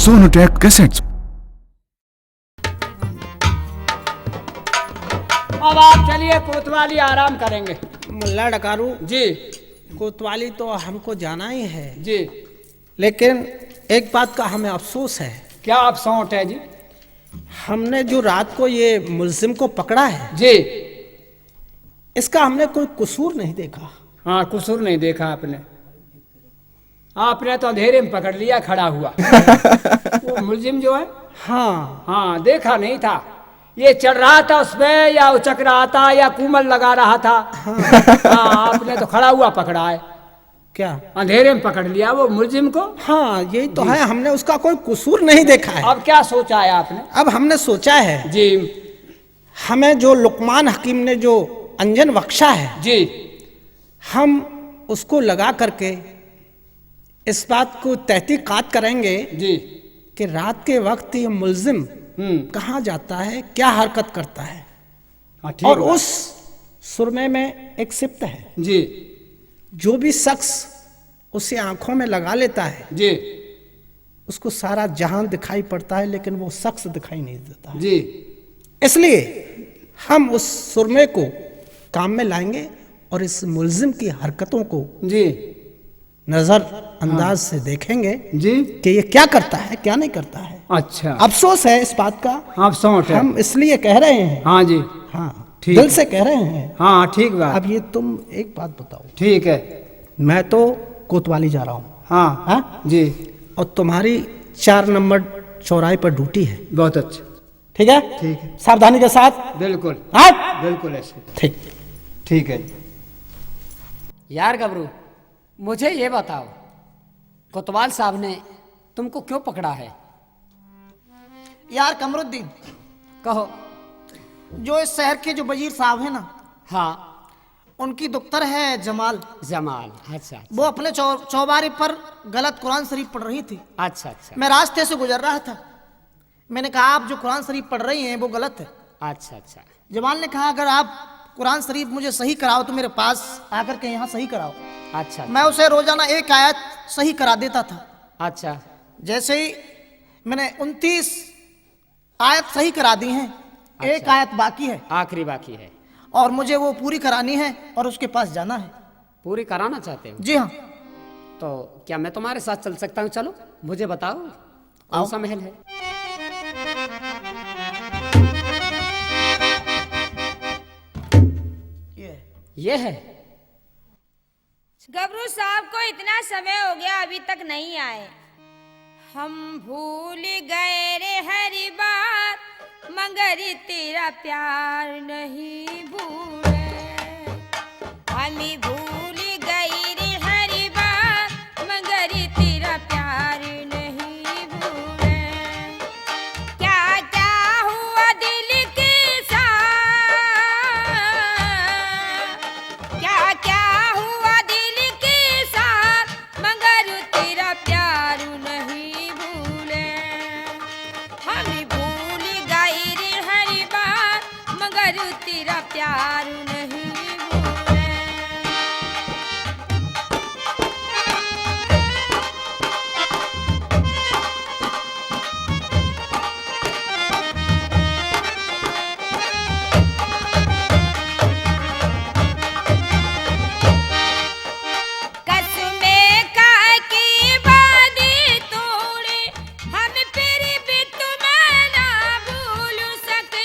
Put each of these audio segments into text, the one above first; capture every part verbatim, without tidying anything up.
Sonotech Cassettes. अब आप चलिए, कोतवाली आराम करेंगे। मुल्ला डकारू जी। कोतवाली तो हमको जाना ही है जी। लेकिन एक बात का हमें अफसोस है। क्या अफसोस है जी? हमने जो रात को ये मुलजिम को पकड़ा है जी, इसका हमने कोई कसूर नहीं देखा। हाँ, कसूर नहीं देखा आपने। आपने तो अंधेरे में पकड़ लिया खड़ा हुआ। वो मुलजिम जो है, हाँ। हाँ, देखा नहीं था। ये चढ़ रहा था उस पे, या उचक रहा था, या कूमल लगा रहा था। हाँ। हाँ, आपने तो खड़ा हुआ पकड़ा है। क्या? अंधेरे में पकड़ लिया वो मुलजिम को। हाँ, यही तो जी। है, हमने उसका कोई कसूर नहीं देखा है। अब क्या सोचा है आपने? अब हमने सोचा है जी। हमें जो लुकमान हकीम ने जो अंजन बख्शा है जी, हम उसको लगा करके इस बात को तहकीकात करेंगे जी। कि रात के वक्त ये मुलजिम हम्म। कहाँ जाता है, क्या हरकत करता है। हाँ, ठीक और बात। उस सुरमे में एक सिबत है जी। जो भी शख्स उसे आंखों में लगा लेता है जी। उसको सारा जहां दिखाई पड़ता है, लेकिन वो शख्स दिखाई नहीं देता है। जी। इसलिए हम उस सुरमे को काम में लाएंगे और इस मुलजिम की हरकतों को जी। नजरअंदाज हाँ। से देखेंगे जी। कि ये क्या करता है, क्या नहीं करता है। अच्छा। अफसोस है इस बात का। हाँ, अफसोस है। हम इसलिए कह रहे हैं। हाँ जी। हाँ, ठीक दिल है। से कह रहे हैं। हाँ, ठीक बात। अब ये तुम एक बात बताओ। ठीक है। मैं तो कोतवाली जा रहा हूँ। हाँ। हाँ? जी। और तुम्हारी चार नंबर चौराहे पर ड्यूटी है। बहुत अच्छा। ठीक है? ठीक है। सावधानी के साथ। बिल्कुल। हाँ? बिल्कुल ऐसे। ठीक। ठीक है। यार गबरू, मुझे ये बताओ, कोतवाल साहब ने तुमको क्यों पकड़ा है? यार कमरुद्दीन, कहो। जो इस शहर के जो वजीर साहब हैं ना, हाँ। उनकी दफ्तर है जमाल। जमाल, अच्छा, अच्छा। वो अपने चौ-, चौबारे पर गलत कुरान शरीफ पढ़ रही थी। अच्छा, अच्छा। मैं रास्ते से गुजर रहा था, मैंने कहा, "आप जो कुरान शरीफ पढ़ रही हैं, वो गलत है।" अच्छा, अच्छा। जमाल ने कहा, "अगर आप कुरान शरीफ मुझे सही कराओ, तो मेरे पास आकर के यहाँ सही कराओ।" अच्छा, अच्छा। मैं उसे रोजाना एक आयत सही करा देता था। अच्छा। जैसे ही मैंने उनतीस आयत सही करा दी हैं, एक अच्छा। आयत बाकी है। आखिरी बाकी है। और मुझे वो पूरी करानी है और उसके पास जाना है। पूरी कराना चाहते हो? जी हाँ। तो क्या मैं तुम्हारे साथ चल सकता हूँ? चलो, मुझे बताओ, कौन आओ। सा महल है? ये है। ये है? गबरू साहब को इतना समय हो गया, अभी तक नहीं आए। हम भूल गए रे हर बात, मगर तेरा प्यार नहीं भूले। हम भूल गए रे हर बात, मगर तेरा प्यार नहीं भूले। क्या क्या हुआ दिल के साथ, क्या क्या हुआ दिल के साथ, मगर तेरा प्यार नहीं भूले। हम भूल गए रे हर बात, मगर तेरा प्यार नहीं भूले। कसमें खा के वादे तोड़े, हम फिर भी तुम्हें ना भूल सके।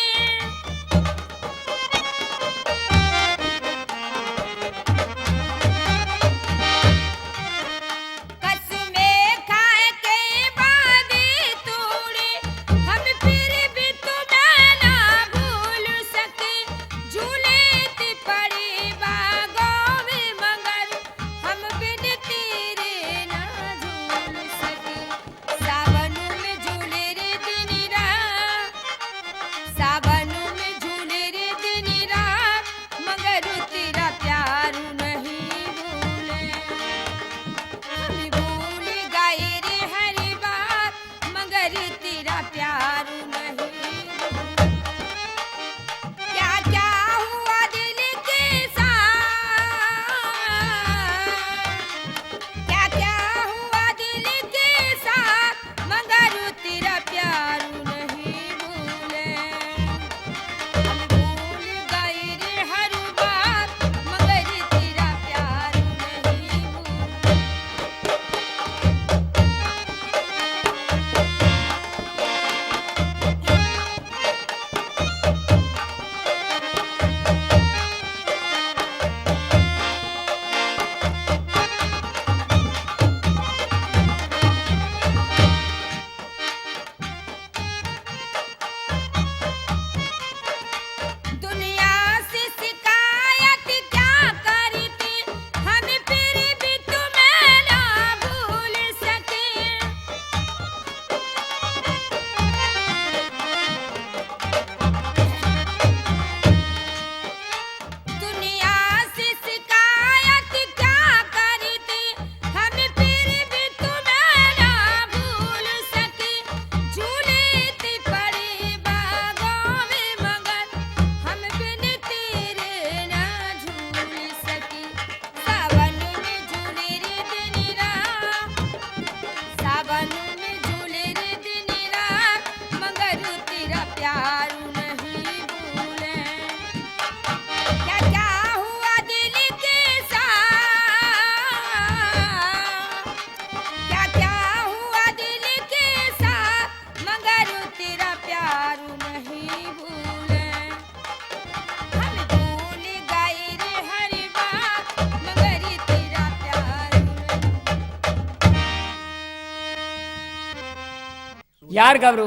यार गबरू,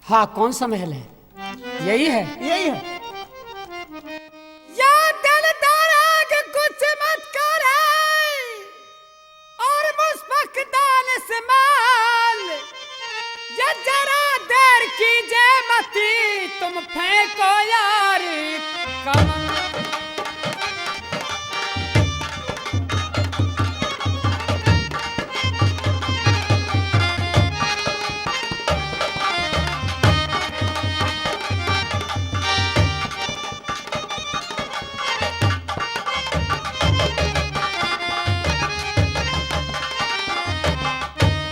हाँ, कौन सा महल है? यही है। यही है। या दिलदारा के कुछ मत करे और मुस्बकदान से माल, या जरा देर कीजे मती, तुम फेंको यार कमल।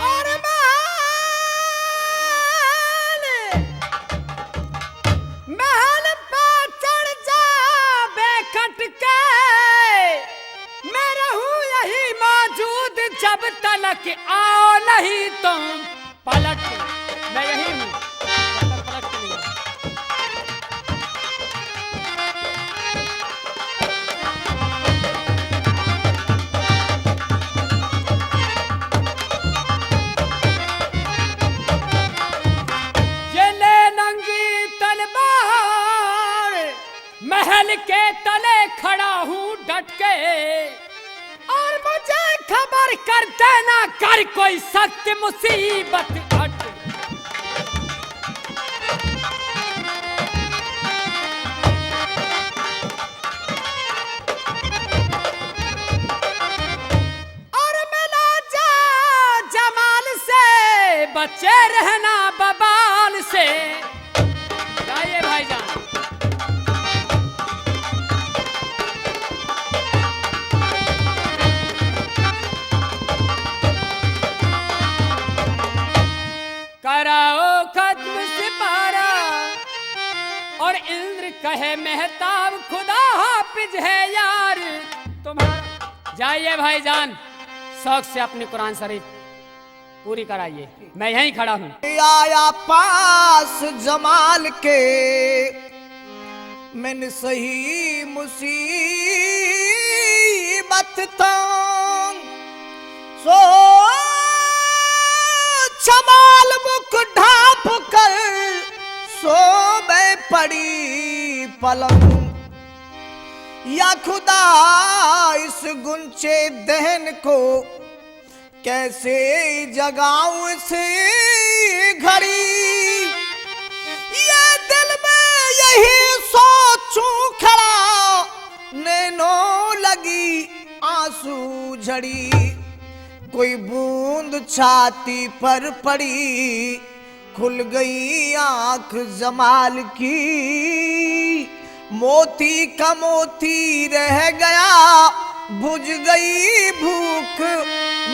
और महल, महल पे चढ़ जा बेखट के, मैं रहूं यही मौजूद जब तलक आओ नहीं तुम पलट के। मैं यही हूँ, जब तक पलट के नहीं आया। ये ले नंगी तलवार, महल के तले खड़ा हूँ डट के, और मुझे खबर कर देना कर कोई सख्त मुसीबत अट। और मिला जा जमाल से, बचे रहना बबाल से। गाइए भाईजान। कराओ खत्म सिपारा और इंद्र कहे मेहताब, खुदा हाफिज है यार तुम्हारा। जाइए भाईजान, शौक से अपनी कुरान शरीफ पूरी कराइए, मैं यहीं खड़ा हूँ। आया पास जमाल के, मैंने सही मुसीबत तंग, सो जमाल मुख ढांप कर सो बे पड़ी पलंग। या खुदा, इस गुंचे दहन को कैसे जगाऊं इस घड़ी, ये दिल में यही सोचूं खड़ा, नैनों लगी आंसू झड़ी। कोई बूंद छाती पर पड़ी, खुल गई आंख जमाल की, मोती का मोती रह गया, बुझ गई भूख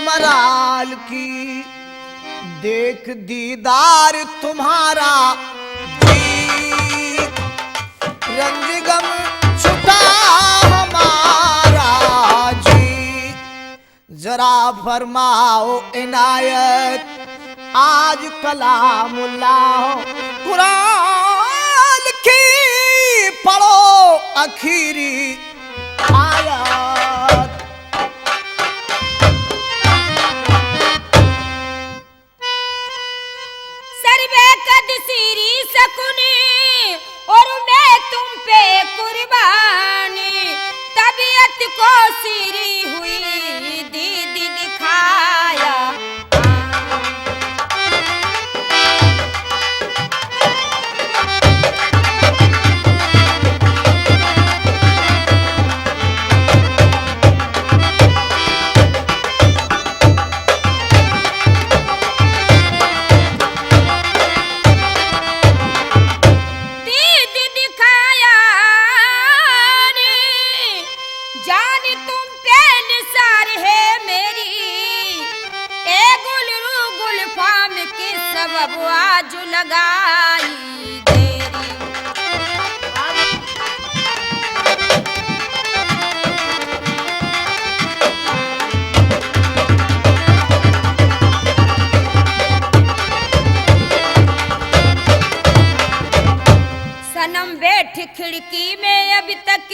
मराल की। देख दीदार तुम्हारा जी, रंज गम छुटा हमारा जी। जरा फरमाओ इनायत, आज कलामुल्लाह कुरान की पढ़ो आखिरी आयत। सर्वे कद सीरी सकुनी और मैं तुम पे कुर्बानी, तबीयत को सीरी हुई दीदी दिखाया। दीद दिखाया रे, जान तुम पे निसार है मेरी। ए गुलरू गुलफाम की सबब आज लगाई देरी। सनम बैठ खिड़की में अब तक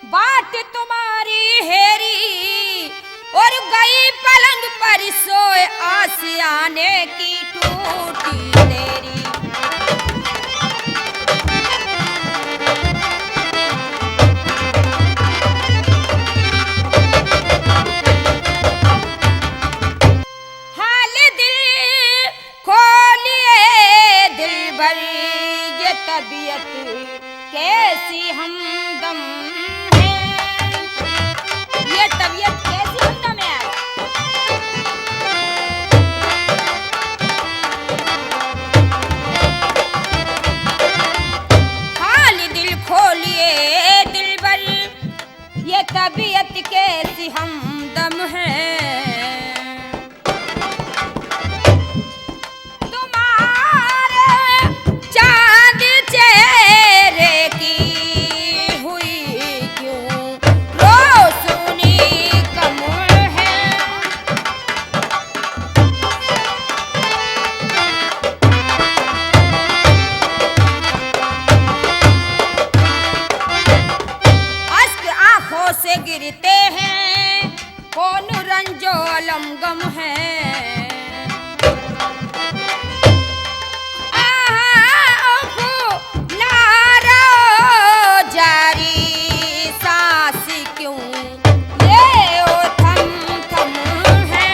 बाट तुम्हारी हेरी, और गई पलंग पर सोए, आस आने की टूटी तेरी। हाल दिल खोलिए दिलबर, ये तबीयत कैसी हमदम है, ये तबीयत कैसी हमदम है। हाल दिल खोलिए दिलबर, ये तबीयत कैसी हमदम है। तुम्हारे चांद चेहरे की हुई क्यों रोशनी कम है। अश्क आंखों से गिरते हैं, कौन रंजो अलम गम है। आहा, ओहो, लारो जारी सांस क्यों ये ओ थम थम है।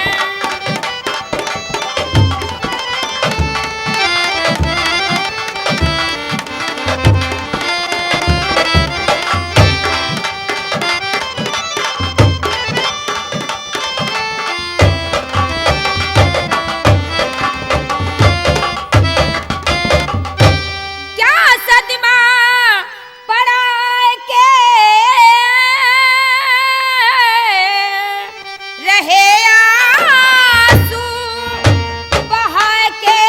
क्या सदमा पड़ा के रहे आंसू बहा के।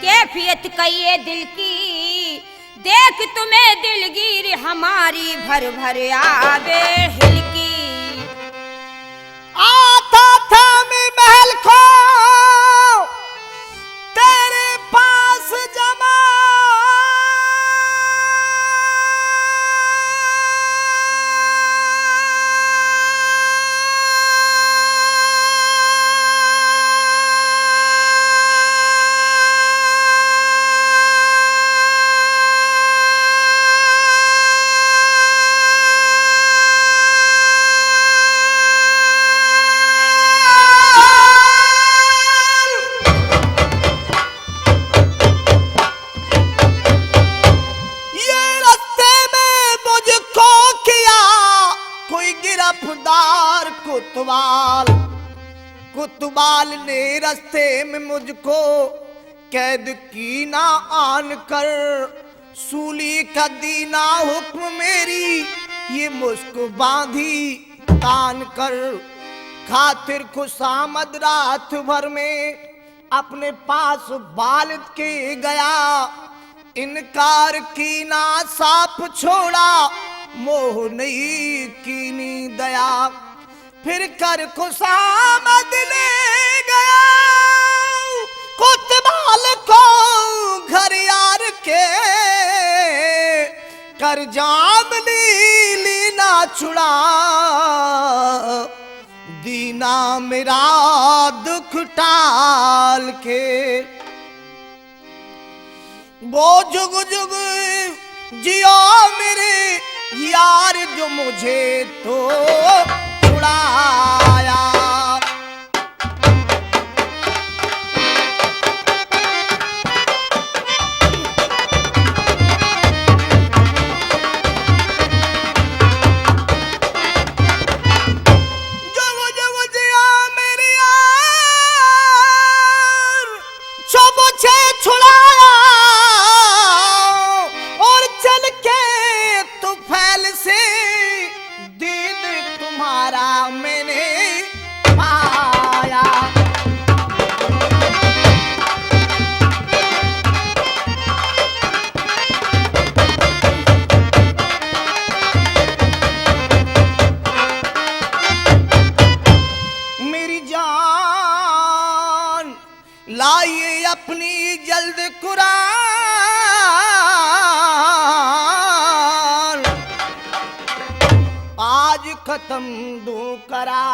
कैफियत कहिए दिल की, देख तुम्हें दिलगीर हमारी भर भर आवे हिलकी। आता था मैं महल को तेरे पास जमा। ये रास्ते में मुझको किया कोई गिरफ्तार कोतवाल। कोतवाल ने रास्ते में मुझको कैद की ना आन कर, सूली का दीना हुक्म मेरी, ये मुश्क बांधी तान कर। खातिर खुशामद रात भर में अपने पास बालत के गया, इनकार की ना साफ छोड़ा, मोह नहीं कीनी दया। फिर कर खुशामद ले गया कोतवाल को घर यार के, कर जाम लीली ना छुड़ा, दीना मेरा दुख टाल के। वो जुग जुग जियो मेरे यार, जो मुझे तो छुड़ाया। जो वो, जो वो जियो मेरे यार, जो मुझे छुड़ाया और चल के तुफैल से दीद तुम्हारा मैंने तम दू करा,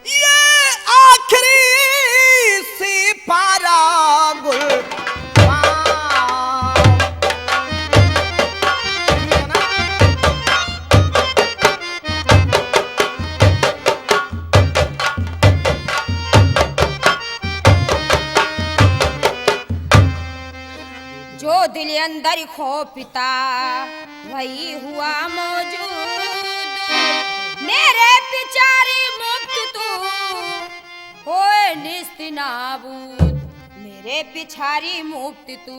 ये आखिरी सी पारा गुल। जो दिल अंदर खो पिता, वही हुआ मौजूद। मेरे पिछारी मुक्त तू, होए निस्त नाबूद। मेरे पिछारी मुक्त तू,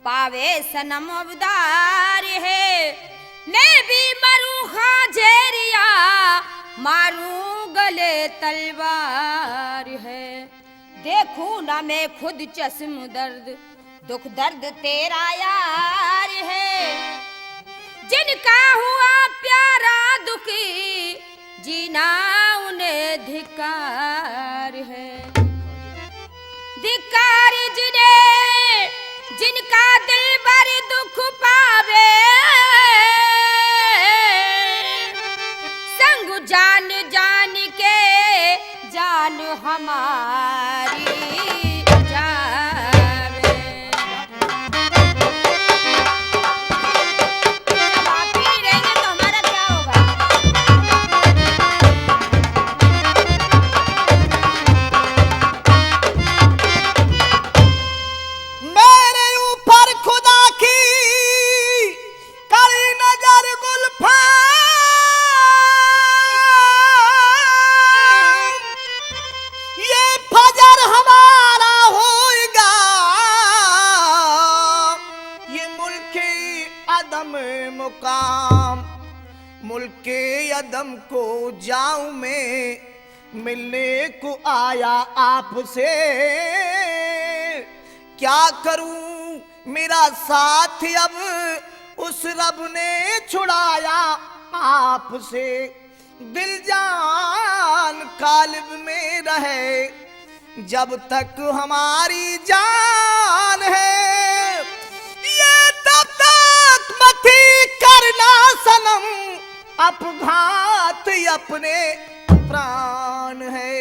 पावे सनम अवतार है। मैं भी मरूं खाजेरिया, मारूं गले तलवार है। देखूं ना मैं खुद चश्म दर्द, दुख दर्द तेरा यार है। जिनका हुआ प्यारा दुखी, जीना उन्हें धिक्कार है। धिक्कार जिन्हें, जिनका दिलबर दुख पावे, संग जान जान के जान हमारी जावे। जब आप ही रहेंगे तो हमारा क्या होगा? मेरे ऊपर खुदा की कड़ी नजर गुलफाम, ये फजर हमारा होएगा, ये मुल्क अदम मुकाम, मुल्क अदम को जाऊं मैं, मिलने को आया आपसे। क्या करूं मेरा साथ अब उस रब ने छुड़ाया आपसे। दिल जान कालिब में रहे जब तक हमारी जान है, ये तब तक मती करना सनम, अपघात अपने प्राण है।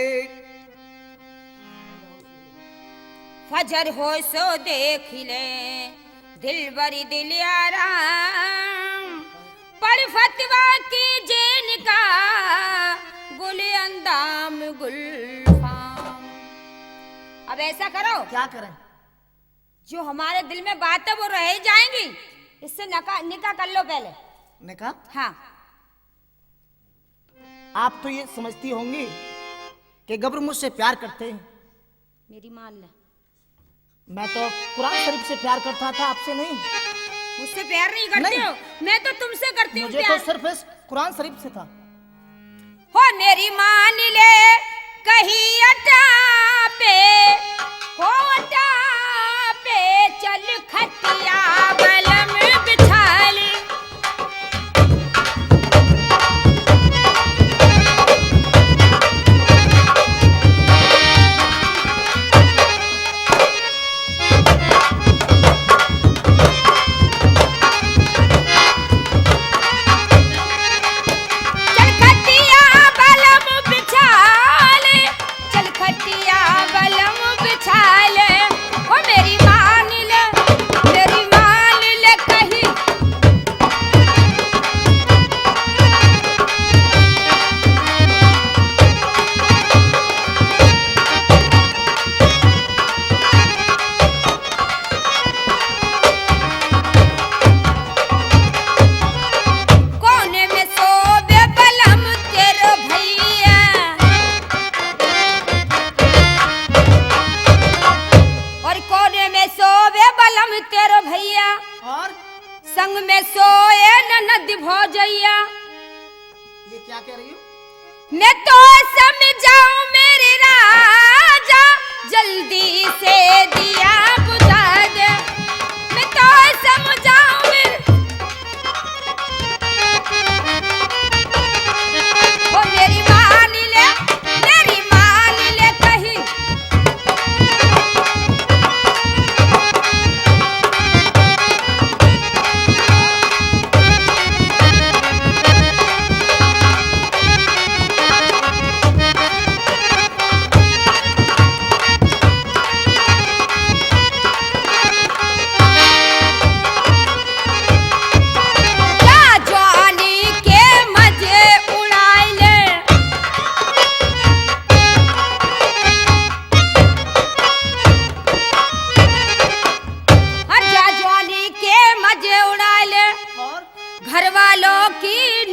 फजर हो सो देख ले, दिलबर दिल आराम, पढ़ फतवा की जिनका, गुल अंदाम गुलफाम। अब ऐसा करो, क्या करें? जो हमारे दिल में बात है वो रह ही जाएंगी, इससे नका-, निकाह कर लो पहले। निकाह? हाँ। आप तो ये समझती होंगी कि गबरू मुझसे प्यार करते हैं। मेरी मान ले। मैं तो कुरान शरीफ से प्यार करता था, आपसे नहीं। मुझसे प्यार नहीं करते नहीं। हो? मैं तो तुमसे करती हूँ मुझे तो प्यार। सिर्फ इस कुरान शरीफ से था। हो मेरी मान ले कही अटा पे, हो अटा पे चल खटिया बलम बिछा ले। चल खटिया बलम बिछा ले, चल खटिया बलम बिछा ले, ओ मेरी मान ले, मेरी मान ले कही। कोने में सोवे बलम तेरो भैया, और कोने में सोवे बलम तेरो भैया, और संग में सोए ननद भौजैया। ये क्या कह रही हो? मैं तो समझाऊं मेरे राजा, जल्दी से दिया बुझा दे। मैं तो समझाऊं मेरे, ओ मेरी मान ले, मेरी मान ले कहीं।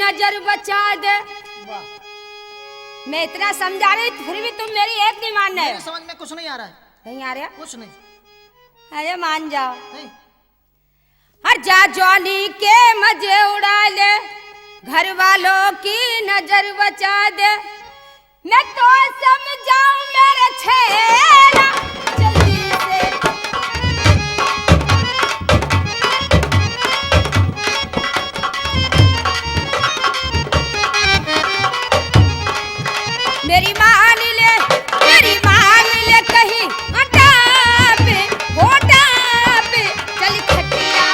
नजर बचा दे। वाह। मैं इतना समझा रही, फिर भी तुम मेरी एक नहीं मान रहे हो। मेरे समझ में कुछ नहीं आ रहा है। नहीं आ रहा? कुछ नहीं। अरे मान जाओ। नहीं। हर जा जवानी के मजे उड़ा ले, घर वालों की नजर बचा दे। मैं तो समझाऊं मेरे छेड़ा, जल्दी से। मेरी मान ले, मेरी मान ले, कहीं हटा पे, होटा पे चल खटिया।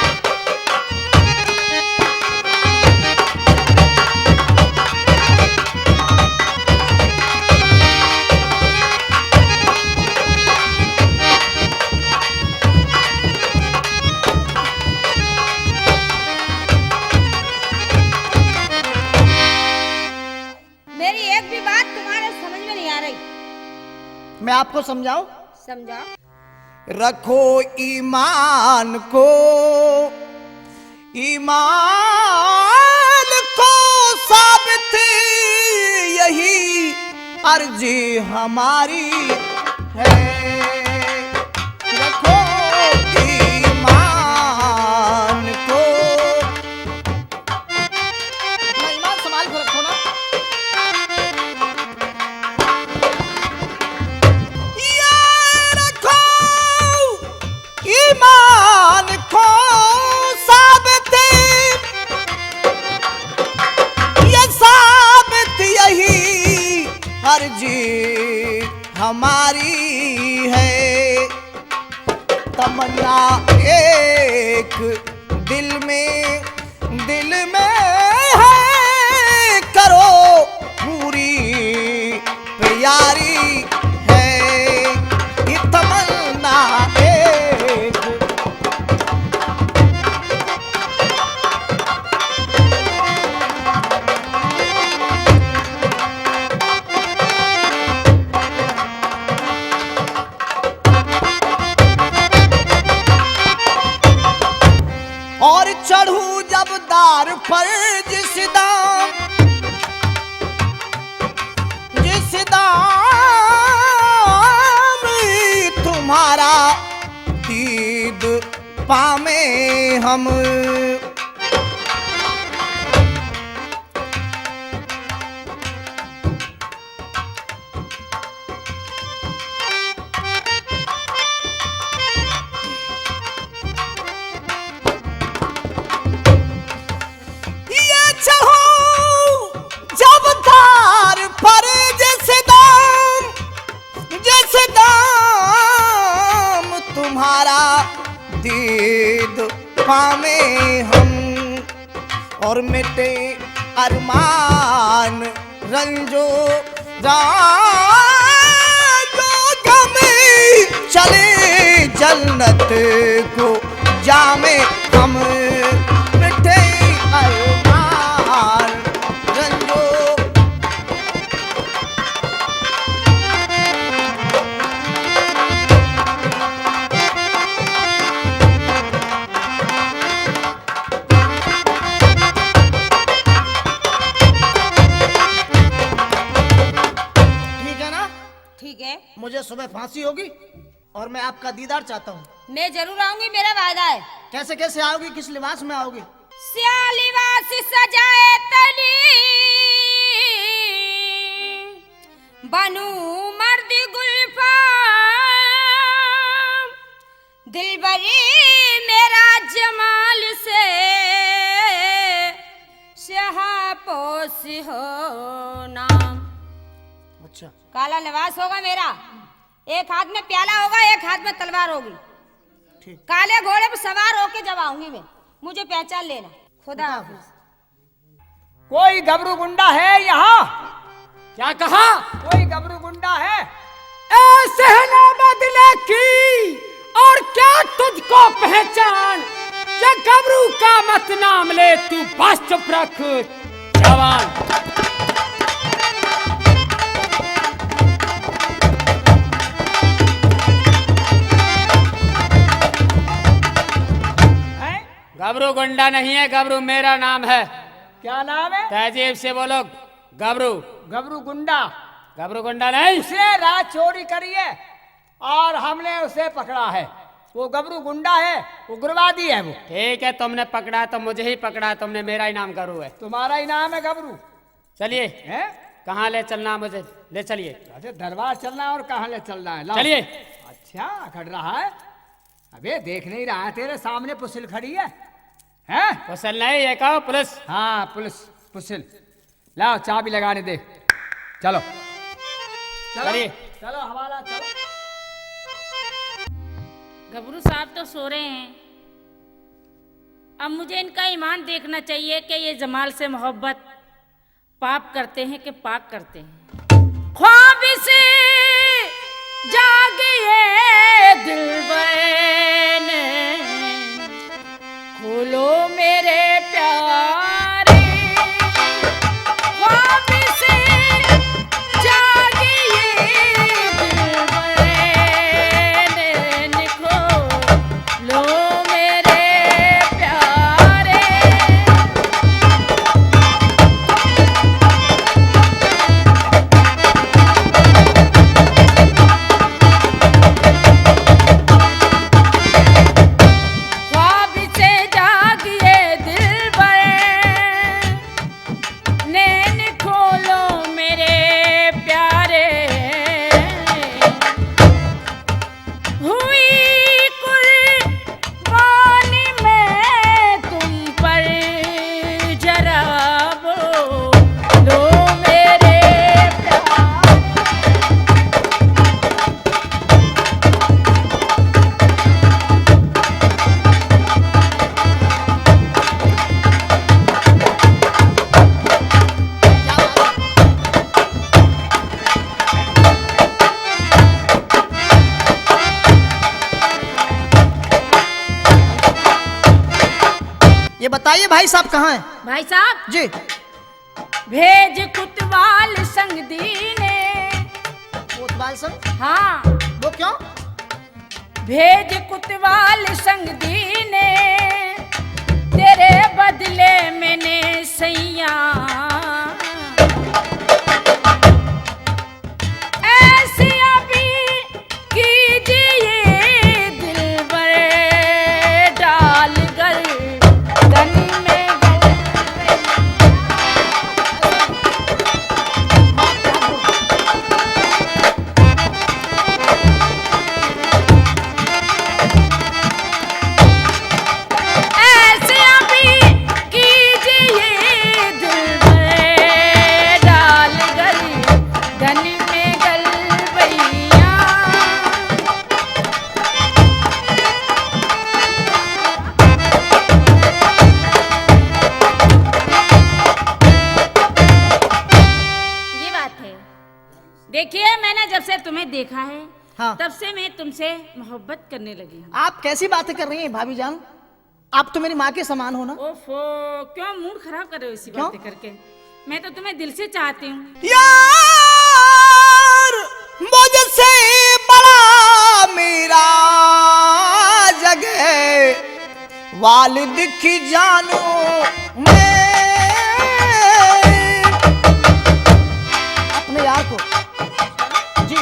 मेरी एक भी बात तुम्हारे समझ में नहीं आ रही। मैं आपको समझाऊं? समझाओ। रखो ईमान को, ईमान को साबित, यही अर्जी हमारी है। रखो ईमान को। अपना ईमान संभाल के रखो ना। ये रखो ईमान को साबित, ये साबित यही अर्जी हमारी है। तमन्ना एक दिल में, दिल में है, करो पूरी प्यारी है। ये तमन्ना एक। और चढ़ूं जब दार पर जिस दाम, जिस दाम तुम्हारा दीद पामे हम। ये चाहूं जब दार पर जिस दाम, जिस दाम तुम्हारा दीद पावे हम, और मिटे अरमान रंजो राजो गम, चले जन्नत को जामे हम, मिटे अरमान रंजो। ठीक है ना? ठीक है। मुझे सुबह फांसी होगी और मैं आपका दीदार चाहता हूँ। मैं जरूर आऊंगी, मेरा वादा है। कैसे, कैसे आओगी, किस लिबास में आओगी? स्या लिबास सजाए तली, बनू मर्द गुलफाम, दिलबरी मेरा जमाल से, स्याह पोश हो नाम। अच्छा। काला लिबास होगा मेरा, एक हाथ में प्याला होगा, एक हाथ में तलवार होगी। ठीक। काले घोड़े पर सवार होके जब आऊंगी मैं, मुझे पहचान लेना। खुदा हाफिज। कोई गबरू गुंडा है यहाँ? क्या कहा? कोई गबरू गुंडा है? ए सहना बदले की, और क्या तुझको पहचान? ये गबरू का मत नाम ले तू, बस चुप रख जवान। हैं? गबरू गुंडा नहीं है, गबरू मेरा नाम है। क्या नाम है? तहजीब से बोलो। गबरू। गबरू गुंडा। गबरू गुंडा नहीं। उसे रात चोरी करी है और हमने उसे पकड़ा है। वो गबरू गुंडा है, उग्रवादी है वो। ठीक है, तुमने पकड़ा तो मुझे ही पकड़ा, तुमने मेरा ही नाम गबरू है। तुम्हारा ही नाम है गबरू। चलिए। हैं? कहाँ ले चलना मुझे? ले चलिए। अच्छा, दरबार चलना है और कहाँ ले चलना है? लाओ। चलिए। अच्छा, खड़ रहा है। अबे, देख नहीं रहा है, तेरे सामने पुसिल खड़ी है। हैं? पुसिल नहीं, ये कहो पुलिस। हाँ, पुलिस, पुसिल। लाओ, चाबी लगाने दे। चलो। चलो, चलिए। चलो, हवाला, चलो। गबरू साहब तो सो रहे हैं। अब मुझे इनका ईमान देखना चाहिए कि ये जमाल से मोहब्बत पाप करते हैं कि पाक करते हैं। ख्वाब से जागिए दिलबर, खोलो मेरे प्यारे। ख्वाब से जागिए दिलबर, खोलो मेरे प्यारे। ख्वाब से जागिए दिलबर, नैन खोलो मेरे प्यारे। हुई कुर्बानी मैं तुम पर, जरा बोलो मेरे प्यारे। ये बताइए भाई साहब कहाँ हैं? भाई साहब जी। भेज कुतवाल संगदी ने। कोतवाल संग? हाँ। वो क्यों? भेज कुतवाल संगदी ने, तेरे बदले मैंने सैया ऐसिया भी कीजिए दिलबर, डाल गर्दन में गर्दन। ऐसिया भी कीजिए दिलबर, डाल गर्दन में गलबैया। ये बात है। देखिए, मैंने जब से तुम्हें देखा है, हाँ। तब से मैं तुमसे मोहब्बत करने लगी हूँ। आप कैसी बातें कर रही हैं भाभी जान? आप तो मेरी माँ के समान हो ना। ओफो, क्यों मूड खराब कर रहे हो इसी क्यों? बातें करके? मैं तो तुम्हें दिल से चाहती हूँ। यार, मुझसे बड़ा मेरा जग है, वालिद की जानू मैं। अपने यार को। जी।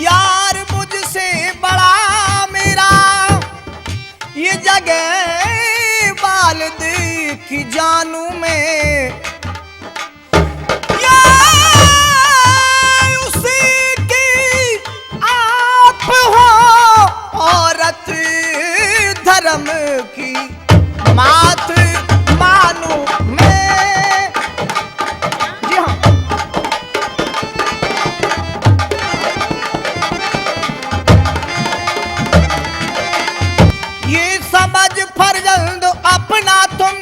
यार, मुझसे बड़ा मेरा ये जग है, वालिद की जानू मैं। या उसी की आप हो औरत धर्म की मात मानू मैं। जी हाँ। ये समझ फर्जंद अपना तुम,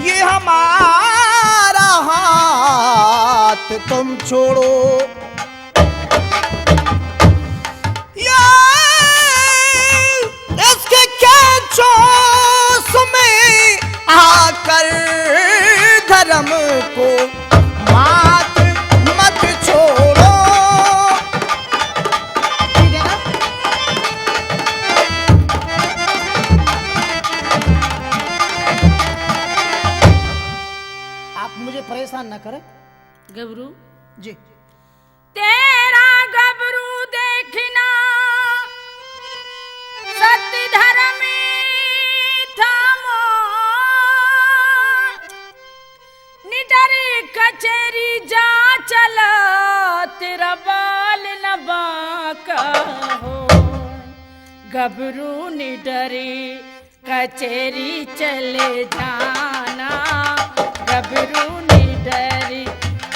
ये हमारा हाथ तुम छोड़ो। या इसके क्या जोश में आकर धर्म को मात मत छोड़ो। ठीक है ना? कर। गबरू। जी। तेरा गबरू देखना सत धर्म थामो, निडर कचेरी जा चला, तेरा बाल न बांका हो। गबरू निडर कचेरी चले जाना, गबरू निडर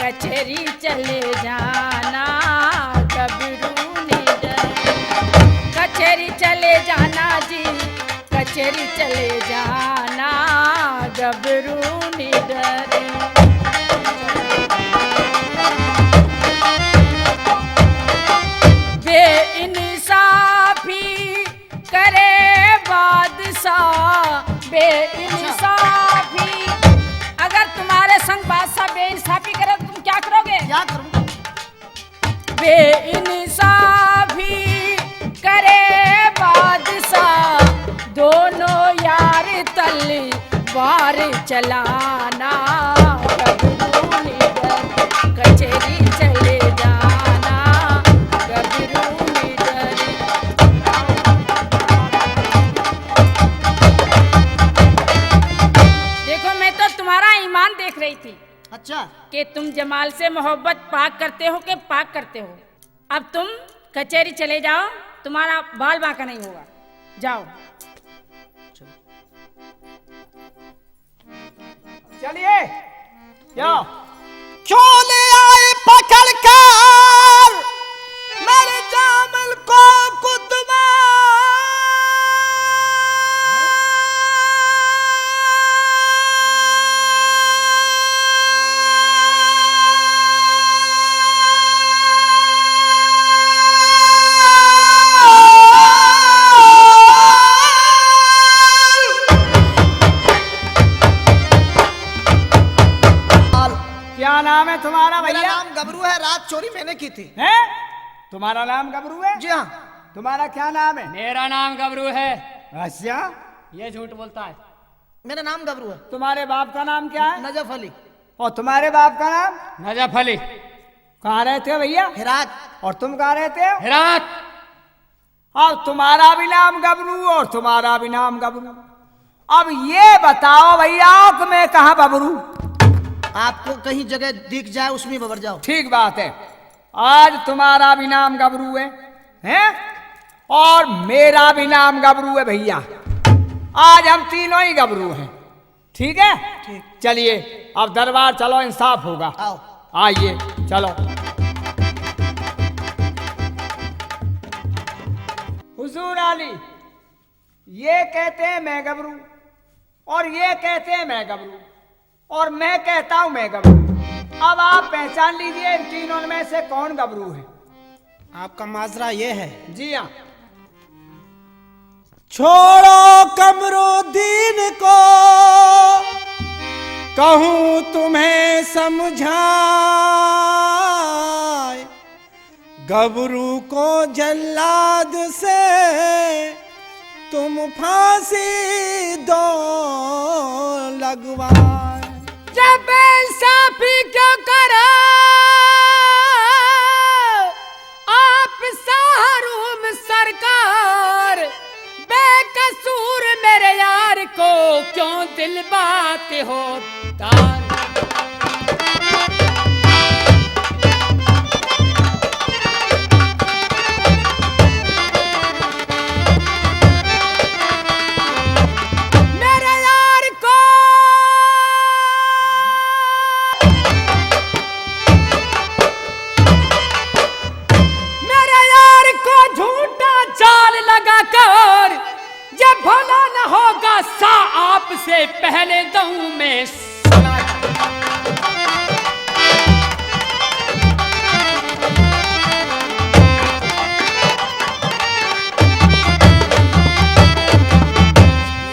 कचेरी चले जाना, गबरू निडर कचेरी चले जाना जी, कचेरी चले जाना, गबरू निडर। बेइंसाफी करे बादशाह बेइंसाफी। अगर तुम्हारे संग बादशाह बेइंसाफी करे तो तुम क्या करोगे? क्या करूँगा? बेइंसाफी करे बादशाह, दोनों यार तलवार चलाना। गबरू निडर कचेरी चले जाना, गबरू निडर। देखो, मैं तो तुम्हारा ईमान देख रही थी। अच्छा। कि तुम जमाल से मोहब्बत पाक करते हो कि पाक करते हो। अब तुम कचेरी चले जाओ, तुम्हारा बाल बांका नहीं होगा। जाओ। चलिए। क्या? क्यों ले आए पकड़ कर मेरे जामल को कुतवाल? क्या नाम है तुम्हारा भैया? मेरा नाम गबरू है, रात चोरी मैंने की थी। हैं? तुम्हारा नाम गबरू है? जी हाँ। तुम्हारा क्या नाम है? मेरा नाम गबरू है। अच्छा। ये झूठ बोलता है। मेरा नाम गबरू है। तुम्हारे बाप का नाम क्या है? नजफ अली। और तुम्हारे बाप का नाम? नजफ अली। कहाँ रहते हो भैया? हेरात। और तुम कहाँ रहते हो? हेरात। अब तुम्हारा भी नाम गबरू और तुम्हारा भी नाम गबरू। अब ये बताओ भैया कि मैं कहाँ बबरू? आपको कहीं जगह दिख जाए, उसमें बबर जाओ। ठीक बात है, आज तुम्हारा भी नाम गबरू है, हैं? और मेरा भी नाम गबरू है भैया। आज हम तीनों ही गबरू हैं। ठीक है? ठीक। चलिए, अब दरबार चलो, इंसाफ होगा। आओ। आइए, चलो। हुजूर आली, ये कहते हैं मैं गबरू, और ये कहते हैं मैं गबरू, और मैं कहता हूं मैं गबरू। अब आप पहचान लीजिए इन तीनों में से कौन गबरू है। आपका माजरा ये है। जी हाँ। छोड़ो कमरुद्दीन को, कहूँ तुम्हें समझाए। गबरू को जल्लाद से तुम फांसी दो लगवाए। जब इंसाफी क्यों करो आप साहरूम सरकार, बेकसूर मेरे यार को क्यों दिलवाते हो तार? मेरे यार को, मेरे यार को झूठा जाल लगाकर, ये भला न होगा सा आपसे पहले दऊं मैं।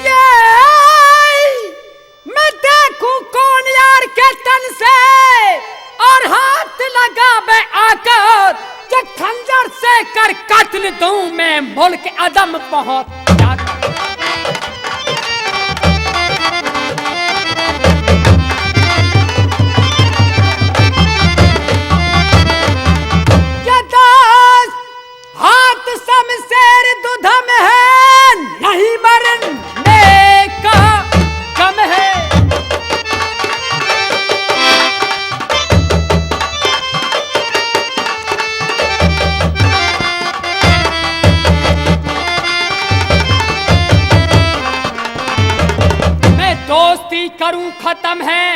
ये मैं देखूं कौन यार के तन से और हाथ लगावे आकर, के खंजर से कर कत्ल दूं मैं मुल्क अदम पहुंच जाकर। शमशेर दुधम है, नहीं मरने का गम है। मैं दोस्ती करूं खत्म है,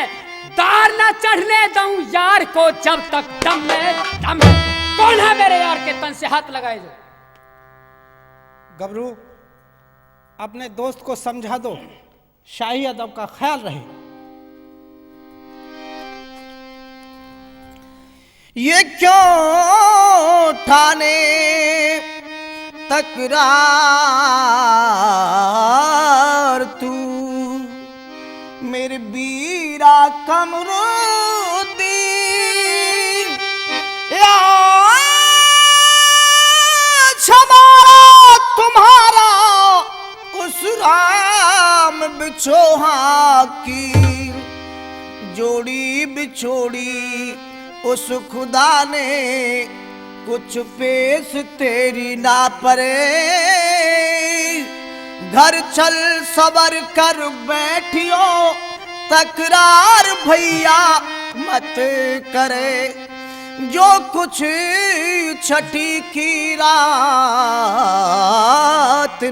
दार ना चढ़ने दूं यार को जब तक दम में दम है। कौन है मेरे यार के तन से हाथ लगाए जो? गबरू, अपने दोस्त को समझा दो, शाही अदब का ख्याल रहे। ये क्यों ठाने तकरार तू, मेरे बीरा कमरुद्दीन, आज हमारा तुम्हारा उस राम बिछोहा की जोड़ी बिछोड़ी, उस खुदा ने कुछ पेश तेरी ना परे। घर चल सबर कर बैठियो, तकरार भैया मत करे। जो कुछ छठी की रात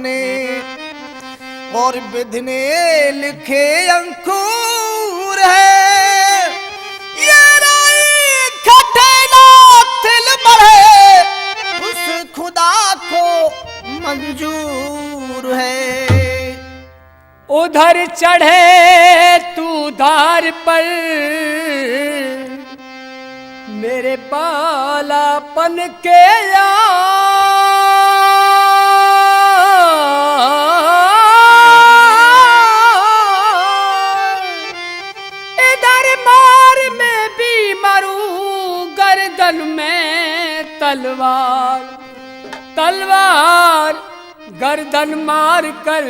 ने और विधि ने लिखे अंकुर है, ये राई खटे ना तिल बढ़े, उस खुदा को मंजूर है। उधर चढ़े तू धार पर, मेरे बालापन के यार, इधर मार मैं भी मरूं, गर्दन में तलवार, तलवार गर्दन मार कर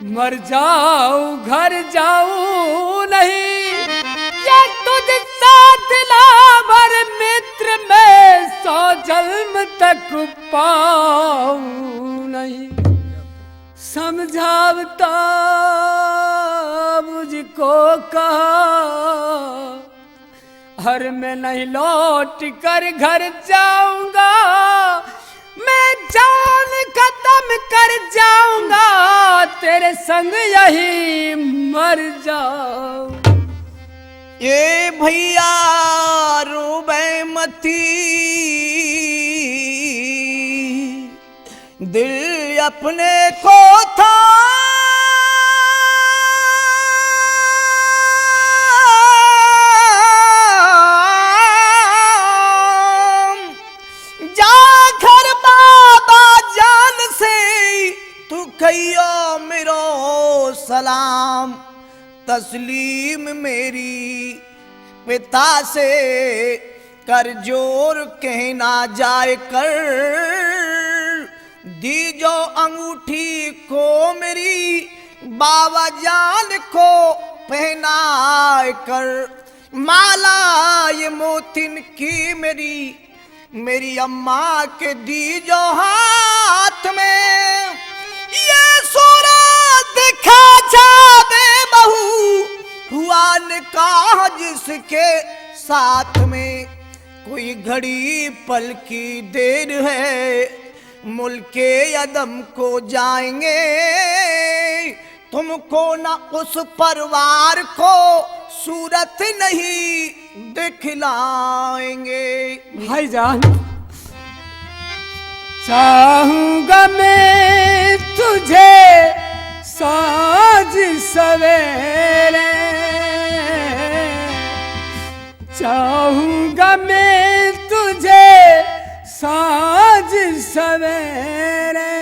मर जाऊं, घर जाऊं नहीं। ये तुझ साथ लावर मित्र मैं सौ जन्म तक पाऊं नहीं। समझावता मुझको कहा, हर मैं नहीं लौट कर घर जाऊंगा, मैं जान खत्म कर जाऊंगा, तेरे संग यही मर जाऊं। ए भैया रोवे मती, दिल अपने को था जा घर बाबा जान से, तू कहियो मेरो सलाम। तस्लीम मेरी पिता से कर जोर कहना जाए कर, दीजो अंगूठी को मेरी बाबा जान को पहनाए कर। माला ये मोतिन की मेरी, मेरी अम्मा के दीजो हाथ में, ये सूरत दिखा जावे बहू, हुआ निकाह जिसके साथ में। कोई घड़ी पल की देर है, मुल्के अदम को जाएंगे, तुमको ना उस परिवार को सूरत नहीं दिखलाएंगे। भाईजान, चाहूंगा मैं तुझे साँझ सवेरे, चाहूंगा मैं तुझे साँझ सवेरे,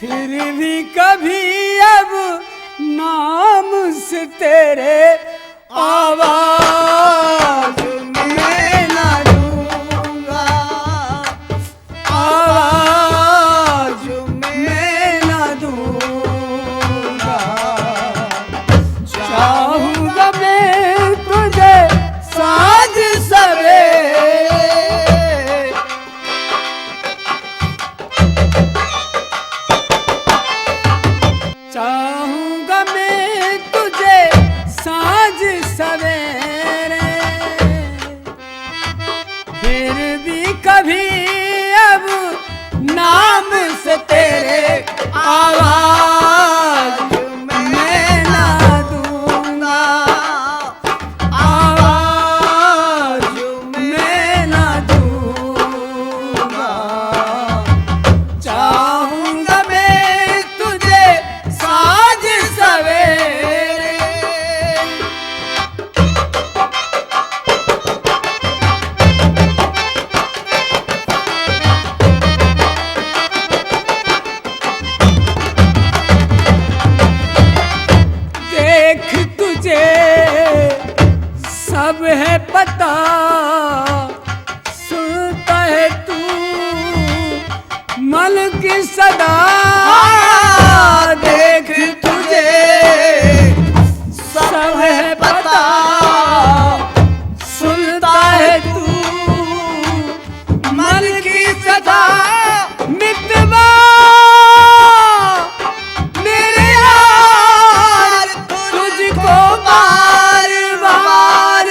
फिर भी कभी अब नाम से तेरे आवाज मैं ना दूंगा, आवाज मैं ना दूंगा। चाहूंगा मैं तुझे साँझ सवेरे, सदा देख तुझे सब है पता, सुनता है तू मन की सदा। मितवा मेरे यार, तुझको बार बार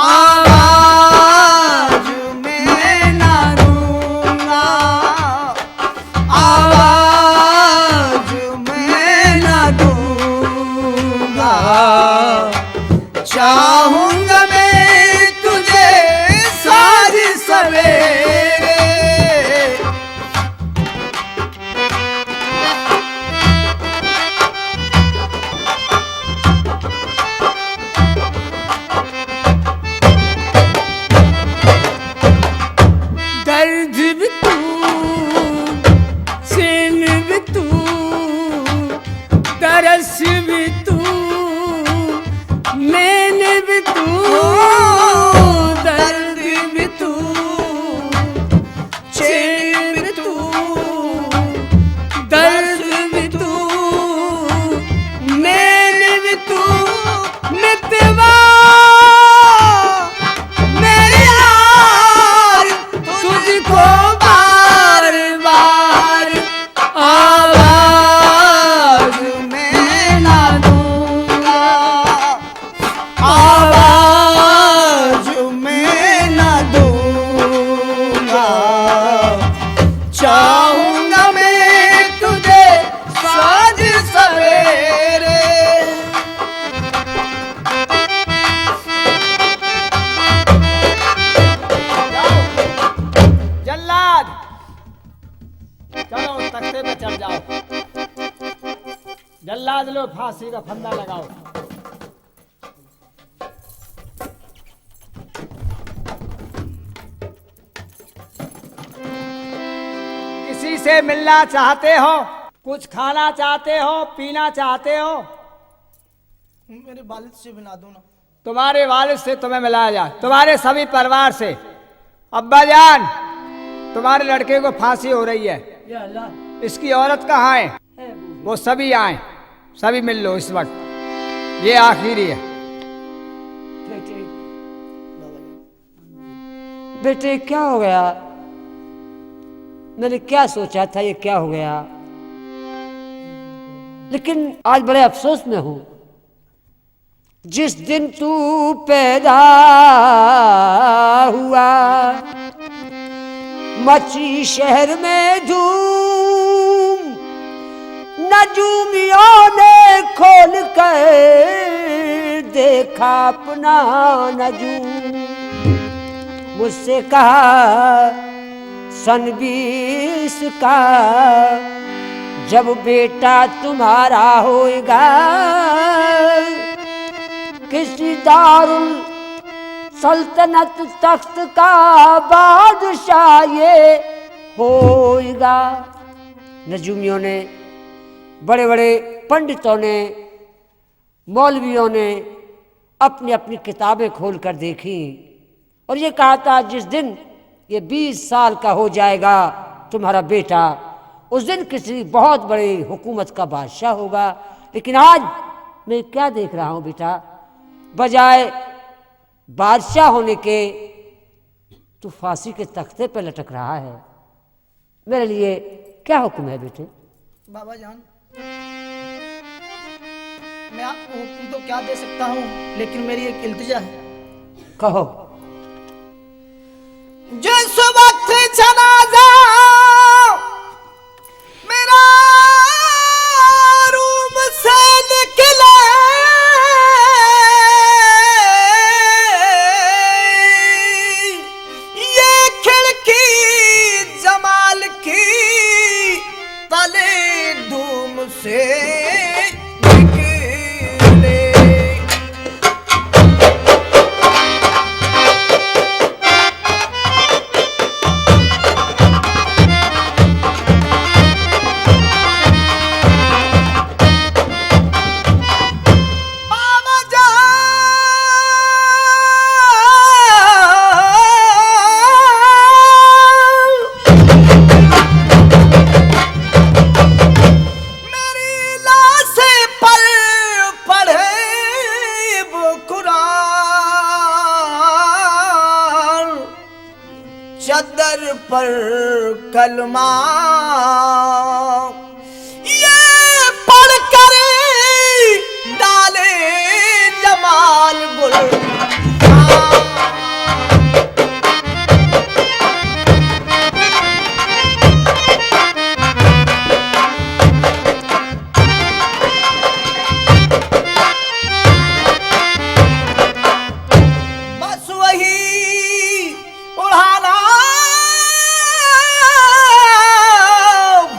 आवाज मैं ना दूंगा, आवाज मैं ना दूंगा। चाहूंगा मैं तुझे साँझ सवेरे। दर्द भी तू, चैन भी तू, तरस भी तू, मैंने भी तू, दर्द भी तू, चैन भी तू, दर्द भी तू, मैंने भी तू, मितवा मेरे यार, तुझको बार बार आवाज मैं ना दूंगा, आवाज मैं ना दूंगा। चाहूंगा मैं तुझे साँझ सवेरे। जल्लाद, चलो तख्ते पे चढ़ जाओ। जल्लाद लो, फांसी का फंदा लगाओ। किसी से मिलना चाहते हो, कुछ खाना चाहते हो, पीना चाहते हो? मेरे वालिद से मिला दो ना। तुम्हारे वालिद से तुम्हें मिलाया जाए, तुम्हारे सभी परिवार से। अब्बा जान, तुम्हारे लड़के को फांसी हो रही है। या अल्लाह। इसकी औरत कहाँ है? वो सभी आए, सभी मिल लो इस वक्त, ये आखिरी है। बेटे, बेटे, क्या हो गया? मैंने क्या सोचा था, ये क्या हो गया? लेकिन आज बड़े अफसोस में हूँ। जिस दिन तू पैदा हुआ, मची शहर में धूम। नजूमियों ने खोल कर देखा अपना नजूम। मुझसे कहा सन बीस का जब बेटा तुम्हारा होएगा, किसी दारुल सल्तनत तख्त का बादशाह ये होएगा। नजूमियों ने, बड़े-बड़े पंडितों ने, मौलवियों ने अपनी-अपनी किताबें खोल कर देखी और ये कहा था, जिस दिन ये बीस साल का हो जाएगा तुम्हारा बेटा, उस दिन किसी बहुत बड़ी हुकूमत का बादशाह होगा। लेकिन आज मैं क्या देख रहा हूँ बेटा, बजाय बादशाह होने के तू फांसी के तख्ते पे लटक रहा है। मेरे लिए क्या हुक्म है बेटे? बाबा जान, मैं आपको हुक्म तो क्या दे सकता हूँ, लेकिन मेरी एक इल्तिजा है। कहो। जिस वक्त जनाजा मेरा रूम से निकले, ये खिड़की जमाल की तले धूम से निकले। कलमा, ये पढ़कर डाले जमाल गुल। बस वही उड़ाना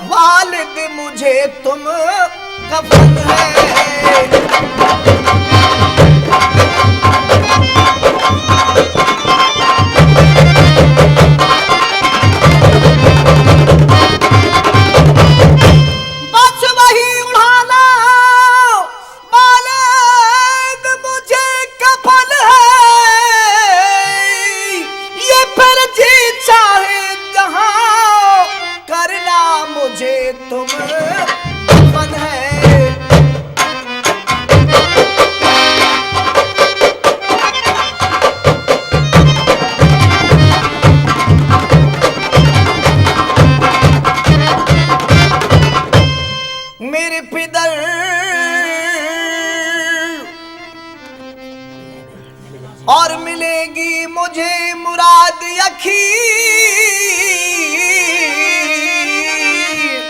वालिद मुझे तुम कफन है। बस वही उड़ाना वालिद मुझे कफन है, ये फिर जी चाहे जहां करना मुझे तुम दफन है। मेरे पिदर और मिलेगी मुझे मुराद अखीर।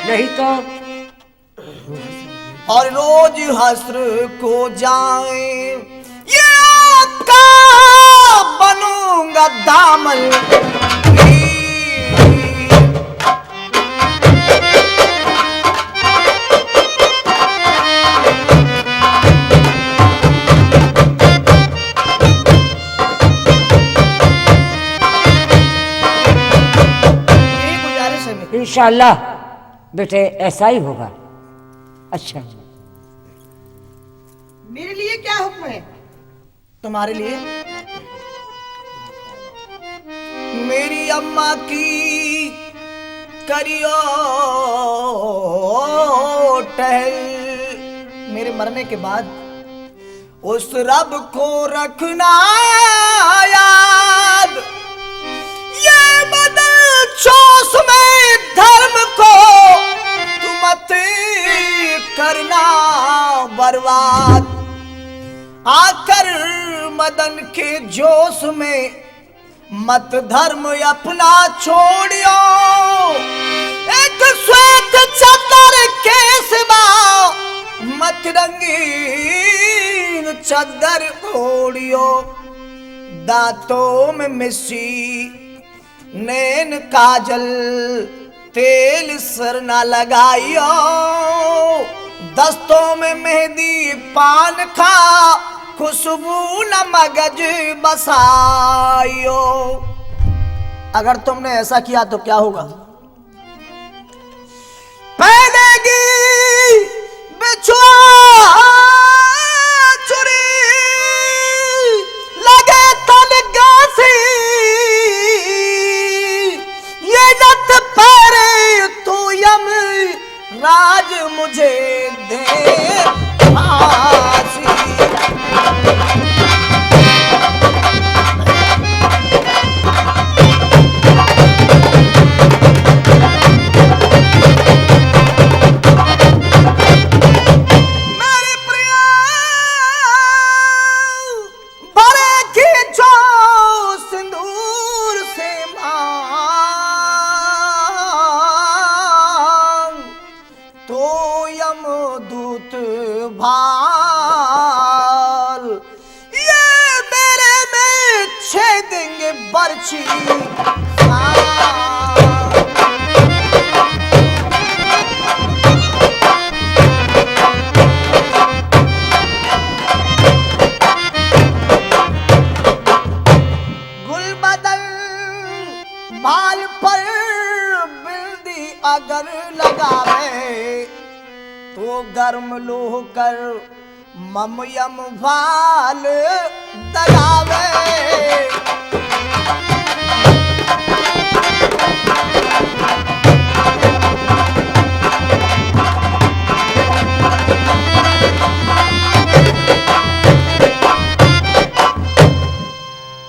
नहीं तो और रोज हस्र को जाए ये आपका बनूंगा दामन। यही गुजारिश है मेरी। इंशाअल्लाह बेटे, ऐसा ही होगा। अच्छा, मेरे लिए क्या हुक्म है? तुम्हारे लिए मेरी अम्मा की करियो टहल। मेरे मरने के बाद उस रब को रखना याद, ये बदल जोश में धर्म को तू मत करना बर्बाद। आकर मदन के जोश में मत धर्म अपना छोड़ियो। एक श्वेत चादर के सिवा मत रंगीन चादर ओढ़ियो। दांतों में मिश्री नैन काजल तेल सर ना लगाइयो, दस्तों में मेहंदी पान खा खुशबू न मगज बसाइयो। अगर तुमने ऐसा किया तो क्या होगा? पहनेगी बिछुआ चुरी लगे तन गासी, ये जत पर तू यम राज मुझे दे फांसी। मेरी प्रिया भरेगी जो सिंदूर से मांग, तो यमदूत भाल ये मेरे में छेदेंगे बरछी। गुल बदन भाल पर बिंदी अगर लगावे, तो गर्म लोह कर मम यम भाल दगावे।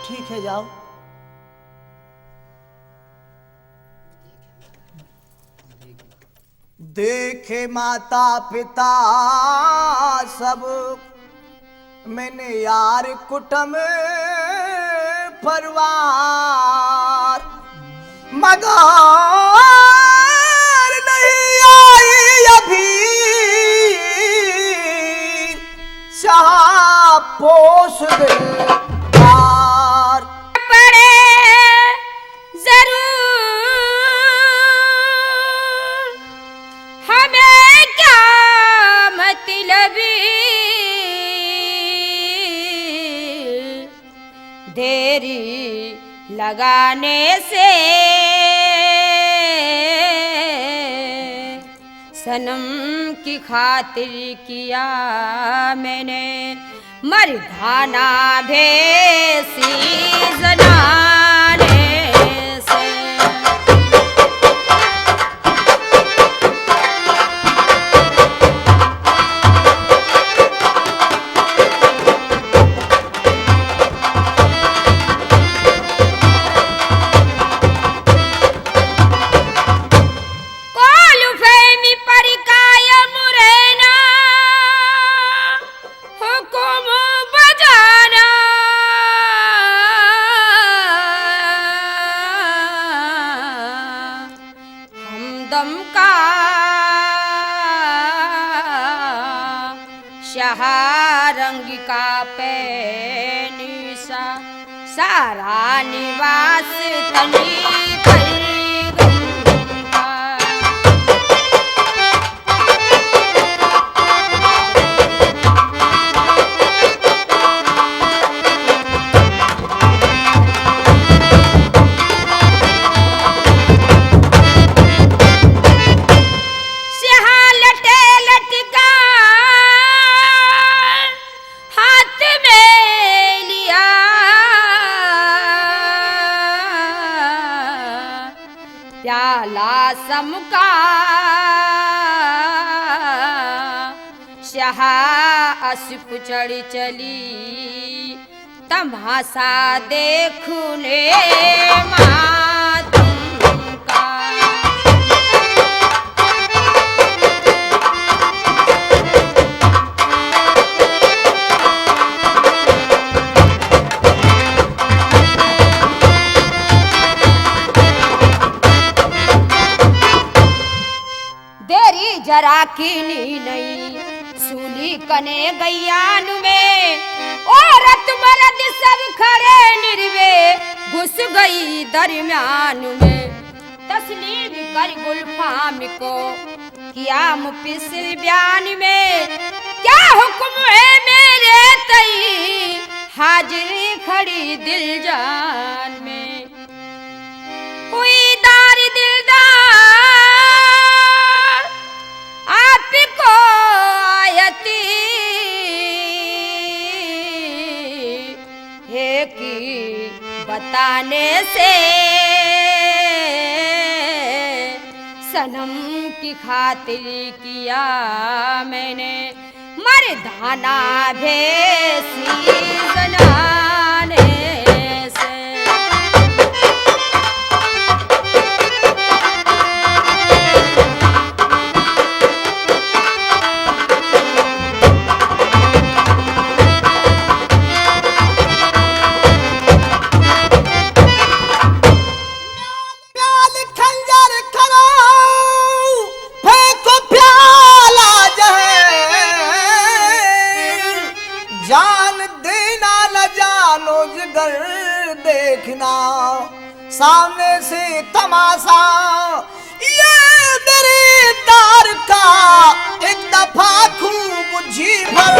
ठीक है, जाओ। देखे माता पिता सब, मैंने यार कुटुम परिवार, मगर नहीं आई अभी शाह पोस दिलदार। पड़े जरूर हमें क्या मतलब देरी लगाने से, सनम की खातिर किया मैंने मर्दाना भेसी जनाने से। काल फहमी पर कायम रहना, हुक्म बजाना, हमदम का शाह रंग का पैनिसा, सारा निवास तनी पर गंगा। सिहा लटे लटका हाथ में लिया, प्याला समका शाह अस पुचड़ चली, तमाशा देखने मातम का। देरी जरा कीनी नहीं, सूली कने गैयान में, औरत मर्द सब खड़े निरवे, घुस गई दरम्यान में। तस्लीम कर गुलफाम को, किया मुफस्सिल बयान में, क्या हुक्म है मेरे तई, हाजिर खड़ी दिल जान में। हुई दार दिलदार आपको आयती है कि बताने से, सनम की खातिर किया मैंने मर्दाना भेसी जनाने से। प्याल खंजर खड़ाऊं, फेंको प्याला जहर। जान देना न जानो जिगर देखना, सामने से तमाशा। ये मेरे तार का एक दफा खूब जी भर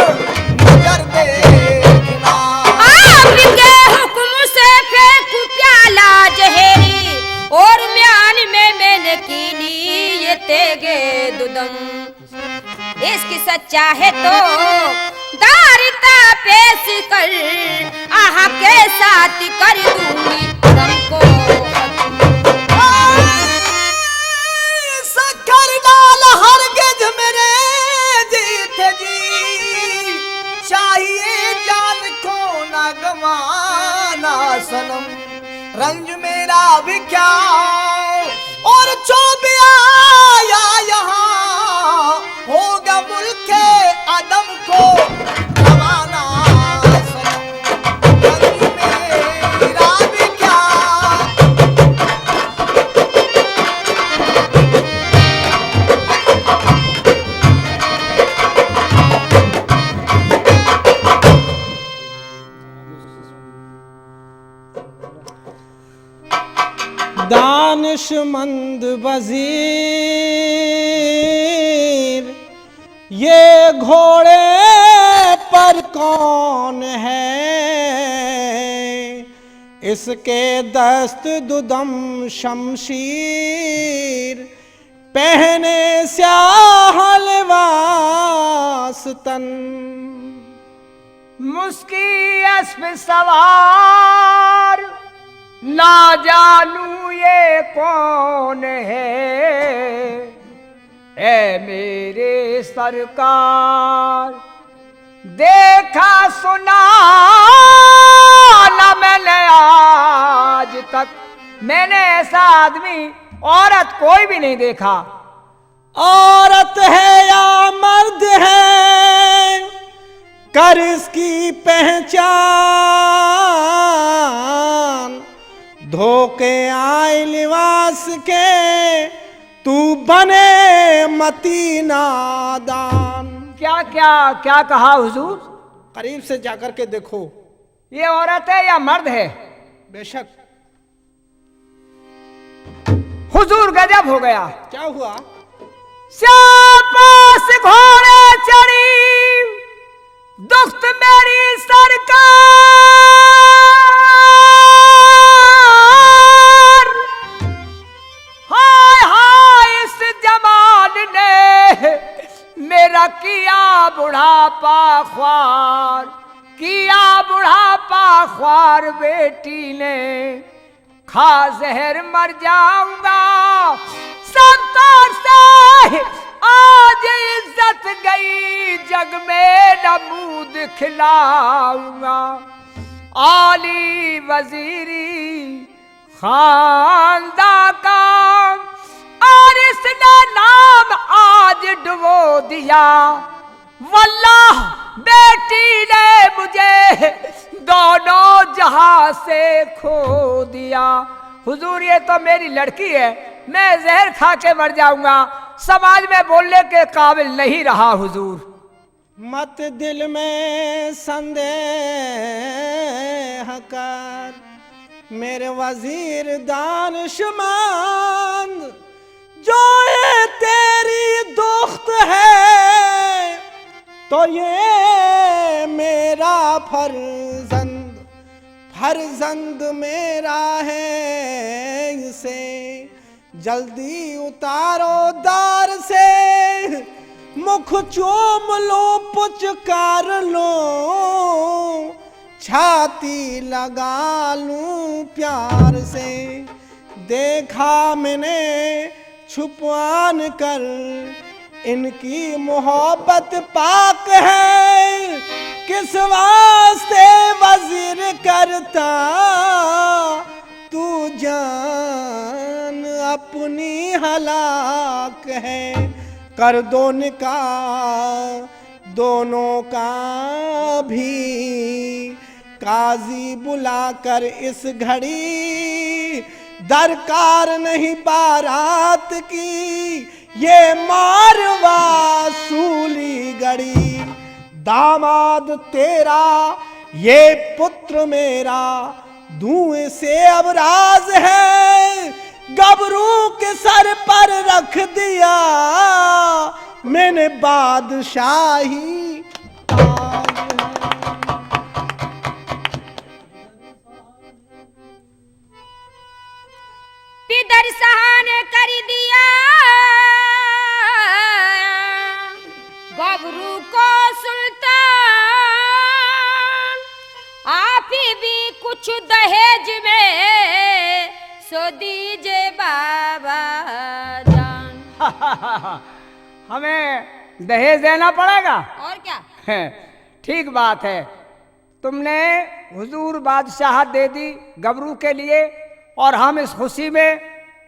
नजर देखना। आपके हुक्म से फेंकू प्याला जहरी, और म्यान में मैंने कीनी ये तेगे दुदम। इश्क सच्चा है तो दारिता पेश कर, आह के साथ कर दूंगी तुमको खत्म। सखर डाल हरगिज मेरे जीत जी, चाहिए जान को ना गवाना सनम। रंज मेरा भी क्या और जो भी आया यहाँ, मंद वजीर, ये घोड़े पर कौन है? इसके दस्त दुदम शमशीर, पहने स्याह लिबास तन। मुस्की अस्प सवार, ना जानू ये कौन है। ए मेरे सरकार, देखा सुना ना मैंने आज तक, मैंने ऐसा आदमी, औरत कोई भी नहीं देखा। औरत है या मर्द है, कर इसकी पहचान। धोखे आए लिबास के, तू बने मती नादान। क्या, क्या, क्या कहा हुजूर? करीब से जाकर के देखो। ये औरत है या मर्द है? बेशक। हुजूर गजब हो गया। क्या हुआ? शाबाश घोड़े चढ़ी दुख्त मेरी सरकार। हाय हाय इस जमाल ने मेरा किया बुढ़ापा ख्वार, किया बुढ़ापा ख्वार बेटी ने। खा जहर मर जाऊंगा संतोर से, आज इज्जत गई जग में न मुंह दिखलाऊंगा। आली वजीरी खानदा का और इसने नाम आज डुबो दिया। वल्लाह बेटी ने मुझे दोनों जहां से खो दिया। हुजूर, ये तो मेरी लड़की है, मैं जहर खा के मर जाऊंगा, समाज में बोलने के काबिल नहीं रहा हुजूर। मत दिल में संदेह कर मेरे वजीर दानशमंद, जो ये तेरी दुख्त है तो ये मेरा फर्जंद, फर्जंद मेरा है, इसे जल्दी उतारो दार से। मुख चूम लूं, पुचकार लूं, छाती लगा लूं प्यार से। देखा मैंने छुपान कर इनकी मोहब्बत पाक है। किस वास्ते वजीर करता तू जान अपनी हलाक है। कर दो निकाह दोनों का भी काजी बुलाकर इस घड़ी, दरकार नहीं बारात की ये मारवा सूली गड़ी। दामाद तेरा ये पुत्र मेरा, धुएं से अब राज है। गबरू के सर पर रख दिया मैंने बादशाही ताज। पिदर सहान कर दिया गबरू को सुल्तान, आप ही भी कुछ दहेज में सो दीजे बाबा जान। हमें दहेज देना पड़ेगा। और क्या? ठीक बात है, तुमने हुजूर बादशाहत दे दी गबरू के लिए, और हम इस खुशी में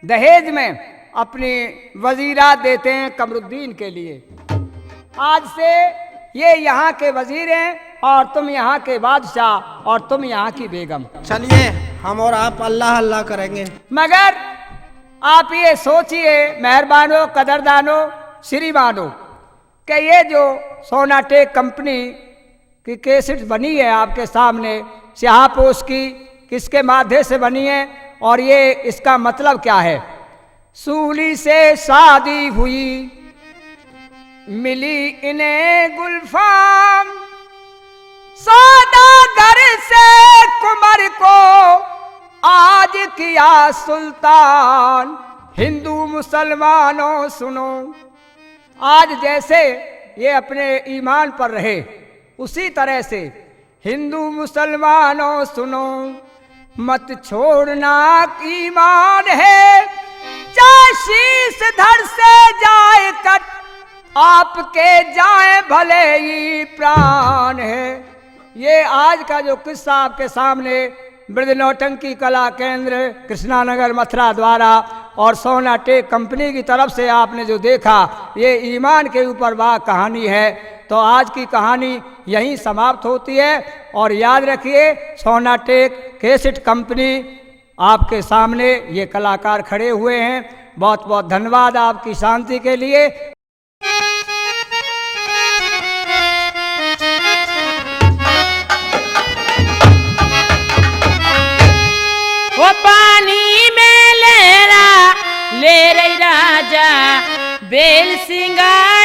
दहेज में अपनी वजीरा देते हैं कमरुद्दीन के लिए। आज से ये यहाँ के वजीर हैं और तुम यहाँ के बादशाह और तुम यहाँ की बेगम। चलिए, हम और आप अल्लाह अल्लाह करेंगे। मगर आप ये सोचिए, मेहरबानो, कदरदानो, श्रीमानो, कि ये जो सोनाटेक कंपनी की कैसेट बनी है आपके सामने, स्याहपोश की, किसके माध्यम से बनी है और ये इसका मतलब क्या है? सूली से शादी हुई, मिली इन्हें गुलफाम। सौदागर से कुमर को आज किया सुल्तान। हिंदू मुसलमानों सुनो, आज जैसे ये अपने ईमान पर रहे, उसी तरह से हिंदू मुसलमानों सुनो, मत छोड़ना ईमान है, चाहे शीश धड़ से जाए कट, आपके जाए भले ही प्राण है। ये आज का जो किस्सा आपके सामने ब्रज नौटंकी कला केंद्र कृष्णा नगर मथुरा द्वारा और सोना टेक कंपनी की तरफ से आपने जो देखा, ये ईमान के ऊपर वाह कहानी है। तो आज की कहानी यहीं समाप्त होती है। और याद रखिए, सोना टेक कैसेट कंपनी, आपके सामने ये कलाकार खड़े हुए हैं। बहुत बहुत धन्यवाद आपकी शांति के लिए। ओ पानी में लहरा ले रही राजा बेल सिंगार।